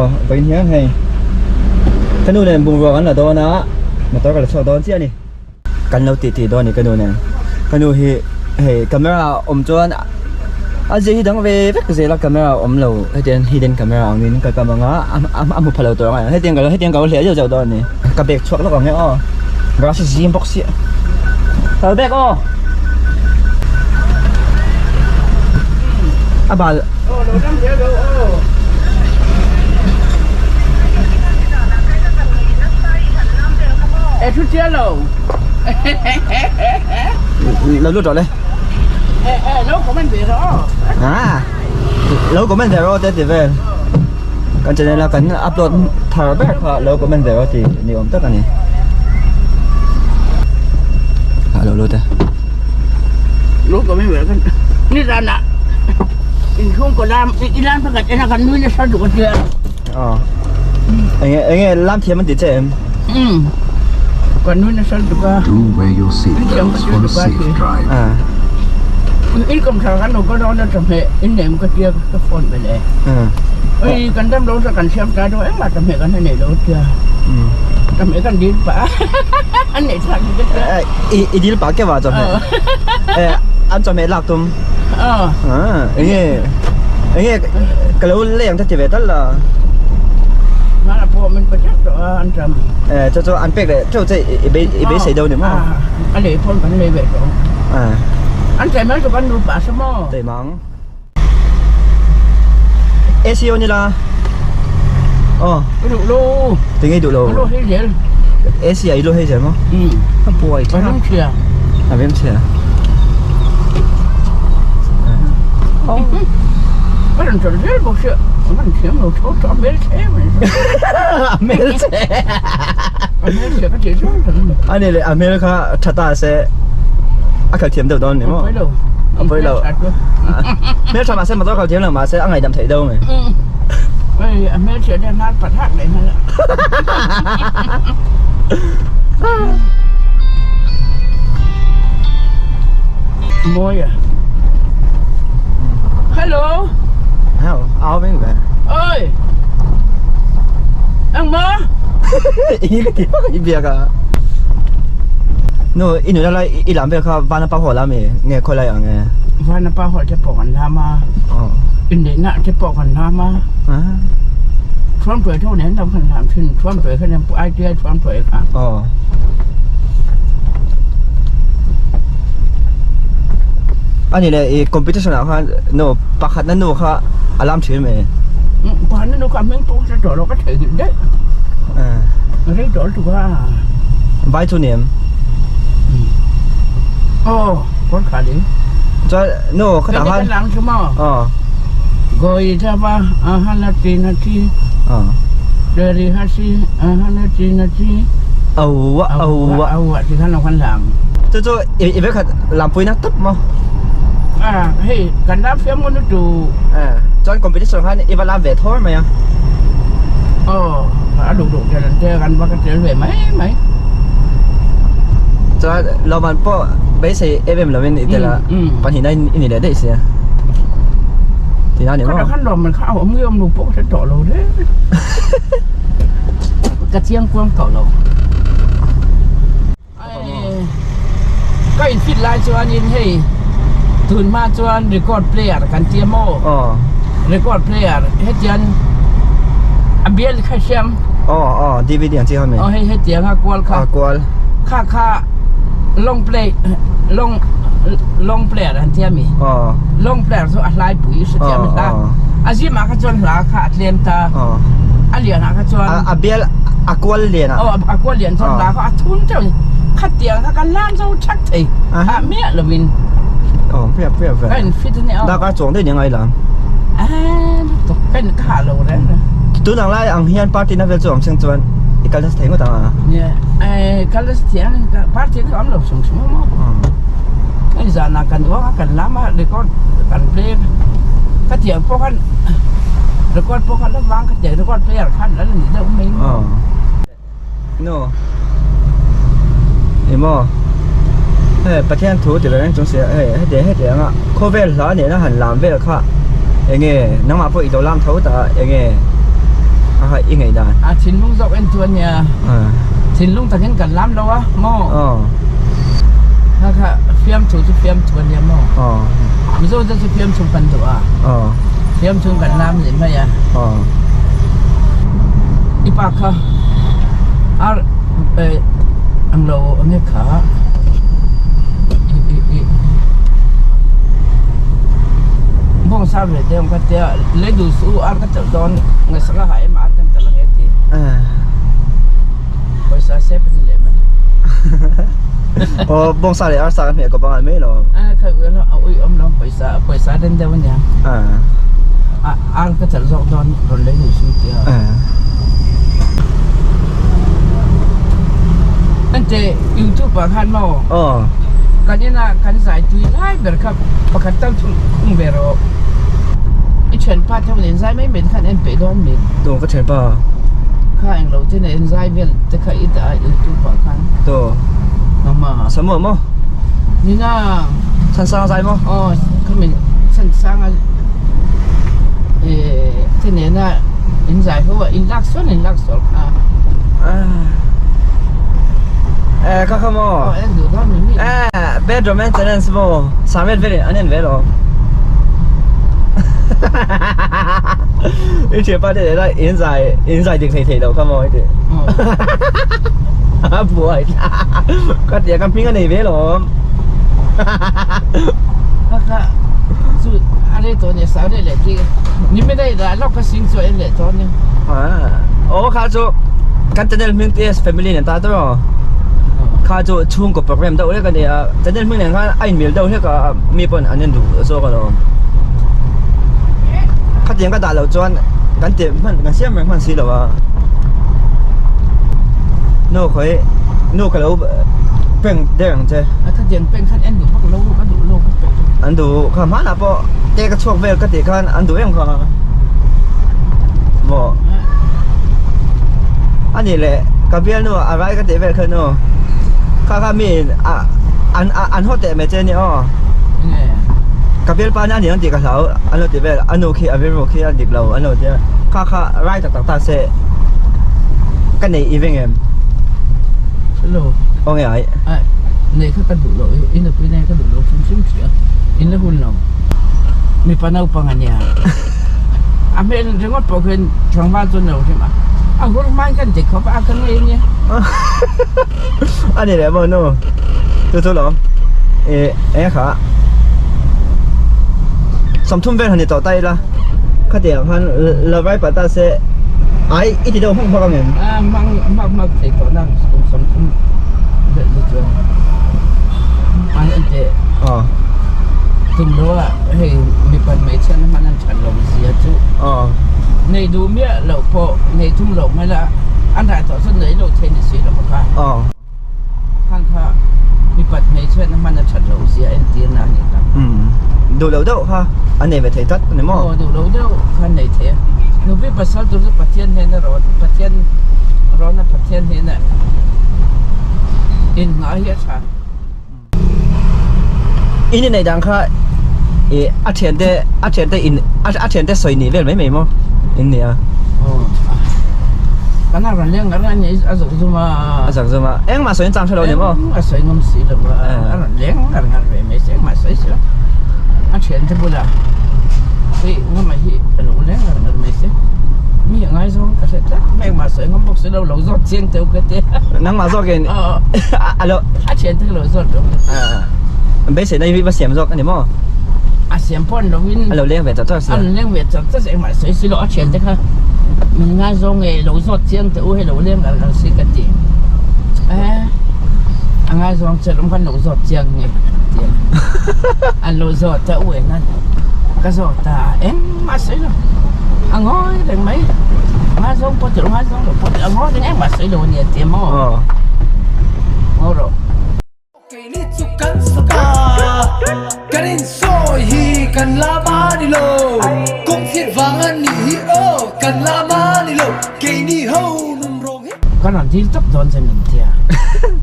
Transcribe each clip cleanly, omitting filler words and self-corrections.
Aw vawiin hian hei ka nu nen bungrua kan la dawn a motor ka la chhuak dawn chiah a ni. Kan lo tih tih dawn a ni ka nu nen ka nu hi hei camera awm chuan a zia hi dang ve vek zel a camera awm lo hetiang hidden camera ang in ka kam ang a a hmu pha lo tur ang a hetiang ka hetiang ka lo hliah zeuh zeuh dawn a ni ka bag chhuak lawk ang e aw grass hi zim bawk sia kal bag aw a bal Lo lut rawh le. À. Lo comment ve rawh te ti vel. Kan channel a kan upload thar ber kha lo comment ve rawh ti ni awm tak a ni. Ha lo lut e. Lo comment ve kan ni zana in chhung ko lam i lam pakhat ena kan nui nasa duh a tia. Ờ. Enge enge lam thiam an ti che em? Um. Kan nui nasa duh a. Do wear your seat belts for a safe drive. À. In kom thar kan lo ka dawn a chawhmeh in nem ka tia ka phone ve le. À. Oi kan dam lo sa kan siam ta dawn engmah chawhmeh kan nei lo tia. Chawhmeh kan dil pah a. An neih thlak ni ka tia. I i dil pah keuh a chawhmeh. Eh an chawhmeh lak tum. Ờ. À enge enge ka lo lei ang te ti ve tal la. Mana pawh min pe teuh tawh a an cham. Eh cho cho an pek leh teuh che i bei i beisei deuh ni maw? A lei pawn kan lei ve tawh. À. An chei mai chu kan nu pah sa maw? Tei mang. AC aw ni la. Aw. Ka duh lo. Tinge i duh lo? Ka lu hei zel. AC ah i lu hei zel maw? Um. Ka buai Ka rim chhia. A rim chhia. Ka rawn chawlh zel bawk sia. Ka rawn thiam lo tho tho a hmel chhe mai. A hmel chhe. A hmel chhia ka tih zawng zawng. A ni leh a hmel kha tha ta se a khalh thiam deuh dawn ni maw? A pawi lo. A pawi lo. Hmel tha mahse motor khalh thiam lo mahse a ngaihdam theih deuh mai. Oi a hmel chhia te hnar pat hak leh nghal a. Mawi a. Hello. Hao, ao veng ve. Oi. Ang ma. I ka ti vak i biak a. Nu, i nuna lai i lam vel kha vana pa haw la mi nge khawi lai ang e? Vana pa haw te pawh kan lam a. Inneihna te pawh kan lam a. Thuamtuai tho nen lam kan lam thin. Thuamtuai kha nen ITI thuamtuai kha. Ani leh i competition ah khan nu pakhatna nu kha a lam thin mai. Pakhatna nu kha a hming pawh ka hre tawh lo ka theihnghilh daih. Rei tawh lutuk a. Vai chu ni em? Aw, kawr kha ding. Chuan nu khatah khan. Kan lang chu maw? Aw. Goi chava a hana chi na chi. Aw. Deri ha si a hana chi na chi. Awa awa. Awa ti khan lo kan lang. Chu chu i ve khat lampui na tawp maw? À, hei kan lam fiam ngun tu. À, chuan competition khan i va lam ve thawr mai a. Aw, a duh duh tel an te kan va ka tel ve mai mai. Chuan lawmman pawh beisei em em lovin i tel a, pahnihna i ni leh daih sia. Tina ni maw? Kha khan lawmman kha a awm nge awm lo pawh ka hre tawh lo le. Ka chiang kuang tawh lo. Ka in fit lai chuanin hei tun hma chuan record player kan tia maw record player hetian a bial kha hriam aw aw dvd ang chi kha mi aw hei hetiang a kual kha a kual kha kha long play long long player an tia mi aw long player chu a hlai pui hre thiam ta a zim ah kha chuan hla kha a tlem ta a lian ah kha chuan a bial a kual lian ah aw a kual lian chuan hla kha a thun teuh Khatiang kha kan lam zo thak thei hah miah lovin. Aw pia pia ve. Ka in fit ania aw. Darkar chuang daih ni ngai lam. A lutuk ka in ka hah lo reng reng. Tun ang lai ang hian party na vel chu awm seng chuan i kal nasa thei ngawt ang a. Nia eh kal nasa thei ang party na awm lo sung sung maw. Hei zanah kan uang a kan lam a record kan play khatiang pawh khan record pawh khan la vang khatiang record player khan la ni deuh mai maw. No. Emaw. Hei Pathian thu ti ve reng chung sia hei heti heti anga khawvel hla nena han lam vel kha enge nangmah pawh i lo lam tho ta enge. kha i ngaih dan? A thinlung zawk en chu a nia. Thinlung takin kan lam lo a maw? Kha kha fiamthu chu fiamthu a nia maw? Mizo te chu fiamthu kan duh a. Fiamthu kan lam leh mai a. I pa kha ar ang lo ang e kha i i i bawngsa ve deuh ka tia lei duh suh u ar ka telh dawn ngaihsak a ha em ar kan telh ange ti pawisa sep a ni leh mai aw bawngsa leh arsa ka hmeh kawp angai mai lo a kha a ui awm lo pawisa pawisa den deuh ania ar ka telh zawk dawn rawn lei duh suh tia ente youtube ah khan maw kan ina kan zai tui lai ber kha pakhat tal chu khung ve rawh i thianpa te ho nen zai mai mai te khan en peih dawn mi tu ka thianpa kha englo te nen zai vel te kha i dah a youtube ah khan tu nangma samu maw nina Chhansanga zai maw aw khami chhansanga eh te nena in zai ho a in lak sawn in lak sawn kha eh kha kha maw aw en duh dawn mi mi eh bad romance maintenance maw samet velin an en ve lo i thianpa te nena in zai in zai dik thei thei lo kha maw i ti a buai ka tia ka hming a nei ve lawm Kha kha chu a rei tawh nia sa rei leh ti ni mai daih dah lawk ka sing chu a en leh tawh nia. Aw kha chu kan channel hming TS family nen ta tawh maw kha chu chhungkaw program deuh hlek a nia channel hming nen khan a inmil deuh hlek a mi pawn an en duh zawk alawm khatiang ka dah loh chuan kan ti hman kan siam reng hman si lo a nu khawi nu ka lo prank der ang che. A khatiang prank khan en duh vak lo ka duh lo ka prank. An duh kha hmanah pawh te ka chhuak vel ka tih khan an duh em kha maw a nih leh ka bialnu a rai ka tih vel kha nu kha kha mi in a an an haw teh mai che nia aw ka bialpa nia a ni ang tih ka hlau an lo ti vel a nu khi a rilru khi a dik lo an lo tia kha kha rai tak tak ta se ka nei i veng em aw nge ai Nei kha ka duh loh i nupui nei ka duh loh hrim hrim sia in la hun lo mipa naupang a nia a hmel ringawt pawh khian tlangval chuan a lo hrim a a hur hmain kan ti khawp a ka ngei ania a ni leh maw nu chu chu lawm ih eng kha 30 vel han ni tawh ta ila khatiang khan la vai pah ta se ai i ti deuh hmang hmang ang em a hmang hmang hmang thei tawh nang kum 30 vel chu chuan an en teh tum lo a hei mipat hmeichhia na hman an that loh zia chu nei duh miah loh pawh nei thum loh mai la an rai tawh chuan nei lo thei ni si lo bawk a khang kha mipat hmeichhia na hman a that loh zia entir na a ni ta duh loh deuh kha an nei ve thei tlat a ni maw aw duh loh deuh kha an nei thei a nupi pasal tur chu Pathian hnena rawn Pathian rawna Pathian hnena inngah hi a tha. In inneih dan kha ih a thiante a thiante in a thiante sawi nih vel mai mai maw in nia. Kan a rawn leng ngar a ni a zuk zum a. A zuk zum a engmah sawi an chang hre lo ni maw. Engmah sawi ngam si lo a a rawn leng ngar ngar ve mai se engmah sawi si lo a thiante bulah hei ngama hi a lo leng ngar ngar mai se mi a ngaizawng ka hre tlat mai engmah sawi ngam bawk si lo lo zawt chiang teuh ka tia. Nangmah zawkin a lo. A thian te ka lo zawt lo. Beiseina hi va siam zawk a ni maw? A siam pawh an lo in. A lo leng ve char char si. A lo leng ve char char si engmah sawi si lo a thian te kha min ngaizawng nge lo zawt chiang teh u hei lo leng ngar ngar si ka ti. Eh a ngaizawng che lawm khan lo zawt chiang nge ka ti a. An lo zawt a u eng a ka zawt a engmah sawi lo a ngawi reng mai. Ngaizawng pawh ti lo ngaizawng lo pawh ti lo a ngawi reng engmah sawi lo a ni a ti maw? Ngaw rawh. Keini chu kan saka kan insawi hi kan la ma ni lo kawng thlir vang a nih hi aw kan la ma ni lo keini ho nun rawng hi. Kan rawn dil tawp dawn che min tia.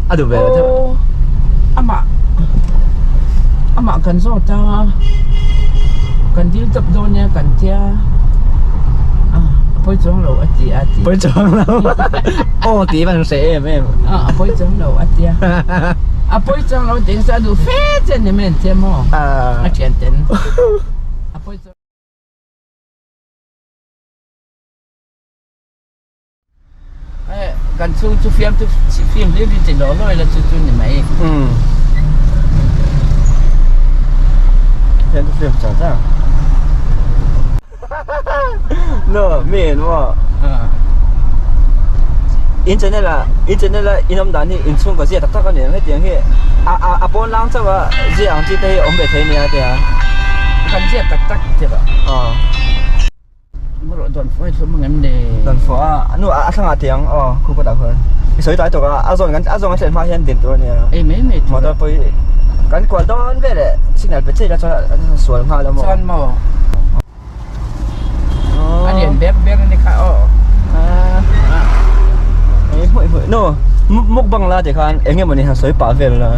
A duh ve lo deuh. Aw amah amah kan zawt a kan dil tawp dawn nia kan tia a. pawi chuang lo a ti a ti. Pawi chuang lo. Aw tih van hre em em. A a pawi chuang lo a tia. A pawi chuang lo tih chu a duh fe che ni mai an tia maw? A thian ten. A pawi chuang. Kan chhung chu fiam chu fiam hlim hi ti law law ila chu chu ni mai. Umm. Fiam chu fiam char char. No, mi en maw? In channel ah, in channel ah in awm dan hi in chhungkaw zia tak tak a ni ang hetiang hi a a a pawn lang chauh a zia ang chi te hi awm ve thei nia tia. Kan zia tak tak ti rawh. Aw. Dan fawh a nu a thlangah tiang aw khu kawtah khuan i sawi tlai tawk a a zawn kan a zawn kan thlen hma hian din tur a nia motor pawh hi kan kual dawn vel leh signal pe chiah ila chuan a sual nghal a maw chuan maw a lian ber ber a ni kha aw ei hmuih hmuih nu mukbang la ti khan eng emaw ni han sawi pah vel la.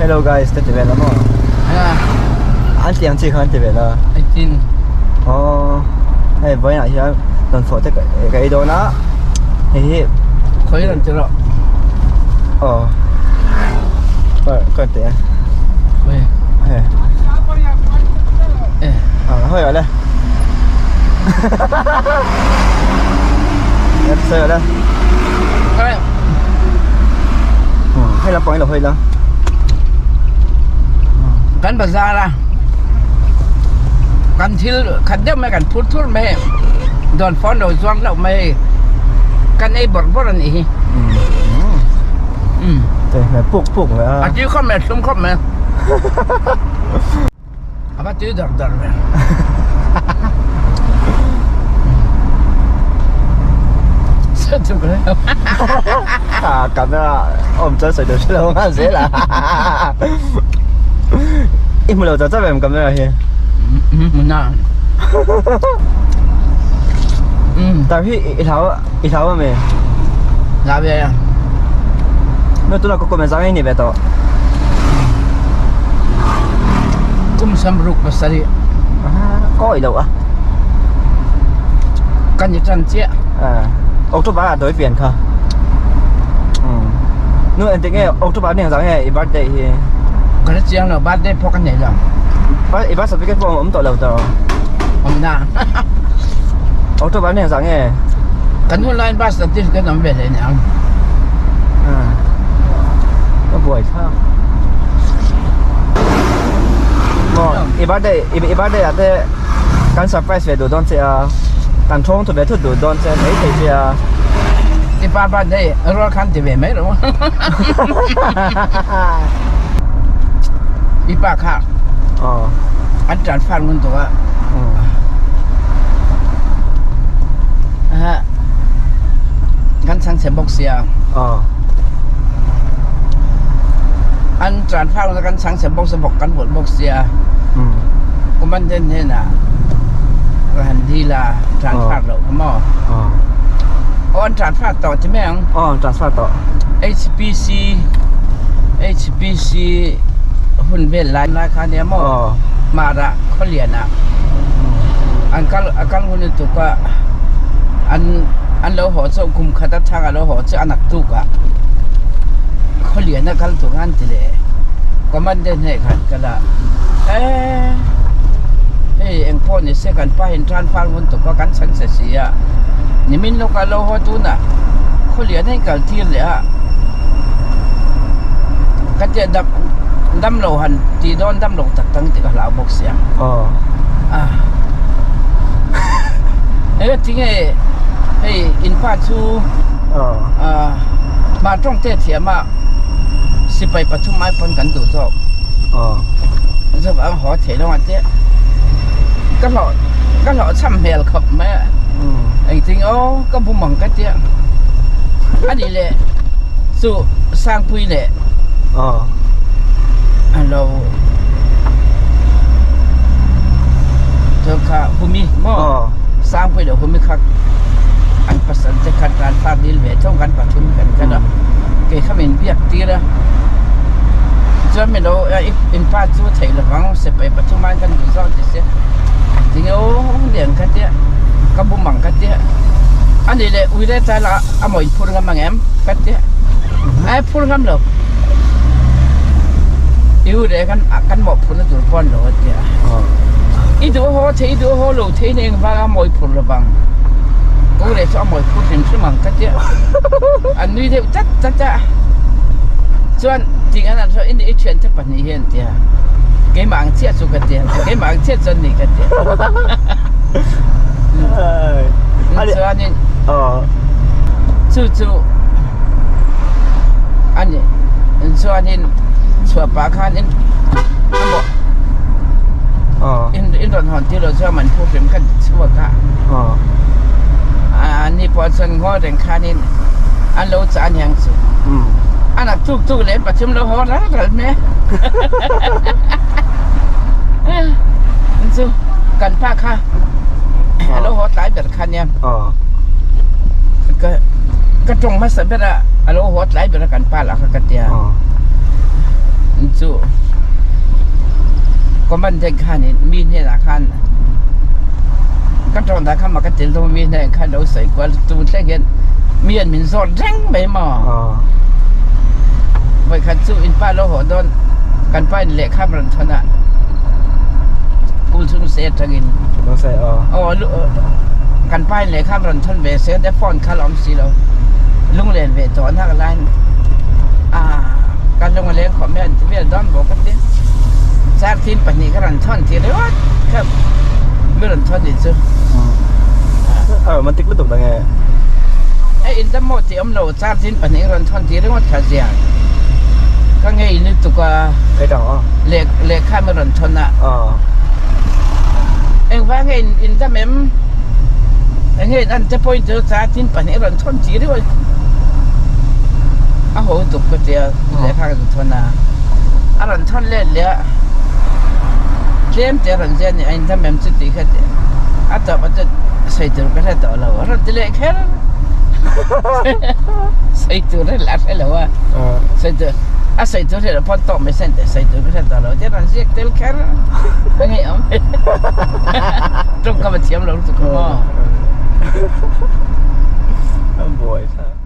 Hello guys, te ti vel a maw? An ti ang chi kha an ti vel a. Eitin. Oh, hei vawiinah hian dawnfawh te ka ei dawn a. Hei hi Khawi rawn ti rawh. Oh. Ka ka ti a. Khawi. Hei. Eh. Ah, hawi le. Sawi le. Khawi. Hei lampang hi lo hawi la. Kan bazar a. Kan thil khat deuh mai kan phur thur mai. Dawn phone lo zuang hlauh mai. Kan ei bawrh bawrh a nih hi. Puk puk mai a. A tui khawp mai, a thlum khawp mai. A va tui dawrh dawrh ve. À, camera awm chuan sawi tur hre lo nghal zel a. I hmu lo chauh chauh em camera hi? Hmu na. Tar hi i hlau i hlau a mi? Hlau ve. Nge tunah ka comment zang i ni ve tawh. Kum samruk pasarih. Kawi loh a. Kan ni tan chiah. October ah dawi pian kha. Nu engtik nge October ni ang zang nge i birthday hi? Ka hre chiang lo birthday pawh ka nei lo. I birth certificate pawh awm tawh lo tawh. Awm na. October ni ang zang nge? Kan hun laiin birth certificate awm ve hle niang. Ka buai thlak. Maw i birthday i birthday ah te kan surprise ve duh dawn che a kan thawng thu ve thut duh dawn che mai thei che a. I pa birthday rual khan ti ve mai rawh. I pa kha an transfer ngun tuk a. Kan chhangchhe bawk sia. An transfer ngun kan chhangchhe bawk sia bawk kan hawlh bawk sia. Commandant hnenah ka han dil a transfer loh kha maw. Aw an transfer tawh ti mai ang. Aw an transfer tawh. HPC HPC hun vel lai lai kha nia maw. Hmarah Khawlianah an kal a kal hun lutuk a an an lo haw chauh kum khat atang a lo haw chiah a naktuk ah Khawlian a kal tur an ti leh commandant hneh khan kal a eee hei eng pawh ni se kan pa in transfer hun tuk a kan chhan che si a nimin lawk a lo haw tunah Khawlian a inkal tir leh a ka tia dam dam lo han tih dawn dam lo tak tak tih ka hlau bawk sia aw ah eng tinge hei in pa chu aw ah mah tawng te thiam a sipai pathum ai pawn kan duh zawk aw zawk ang haw thei lo ang te ka hlawh ka hlawh chham hmel khawp mai a engtin aw ka bum ang ka tia ani leh chu sangpui leh aw Hello chu kha humi maw sangpui leh humi kha an pasal te kha tan far dil ve thung kan pathum kan kal a kei kha min biak tir a. Chuan min lo in pa chu theih lovang sipai pathum aiin kan duh zawk ti se tinge aw lian kha tia ka bum ang ka tia a nih leh ui leh tlai lah a maw in phur ngam ang em ka tia ai phur ngam lo i u leh kan kan mawhphurna tur pawh an lo a tia i duh haw thei i duh haw lo thei na engvang a mawi phur lovang ka u leh chu a mawi phur hrim hrim ang ka tia an nui deuh tat tat a. Chuan tih an han hrilh i i thiante pahnih hi an ti a, keimah ang chiah chu ka ti a, keimah ang chiah chu an ni ka ti a. Chuanin chu chu a ni chuanin chhuah pah khan in in rawn hawn tir loh chuan man phu hrim khan ti chhuak a, ani pawh chuan ngawi reng khanin an lo chah aniang chu. A nak tuk tuk leh pathum lo haw ral ral mai a. Chu kan pa kha a lo haw tlai ber kha nia. Ka ka tawng hmasa ber a a lo haw tlai ber a kan pa lah kha ka tia. Chu command te khanin mi hnenah khan ka tawng dah kha mak a tel dawn mi hnenah khan lo sawi kual tu thleng hian mi an min zawt reng mai maw. Vawikhat chu in pa lo haw dawn kan pa in lehkha rawn thawn a school chhung se atangin aw kan pa in lehkha rawn thawn ve se te phone kha la awm si lo lunglen ve tawh an hak laiin ah ka lung a leng khawp mai an ti vel dawn bawk a ti char thim pahnih ka rawn thawn tir ringawt kha mi rawn thawn ni chu a romantic lutuk dang e hei in dam maw tih awm lo char thim pahnih ka rawn thawn tir ringawt kha zia ka ngei lutuk a Ei tang aw leh lehkha mi rawn thawn a engvang nge in dam em enge in an te pawhin chu char thim pahnih rawn thawn tir ringawt a ho tuk ka tia lehkha ka rawn thawn a a rawn thawn let leh a tlem te a rawn zia a ni a in dam em chu tih kha a tawp a chu sawi tur ka hre tawh lo a rawn ti leh kher sawi tur a la hre lo a sawi tur a sawi tur hre lo pawn tawk mai sen teh sawi tur ka hre tawh lo tia rawn ziak tel kher a ngeiawm tawngkam a thiam lo lutuk maw a buai thlak.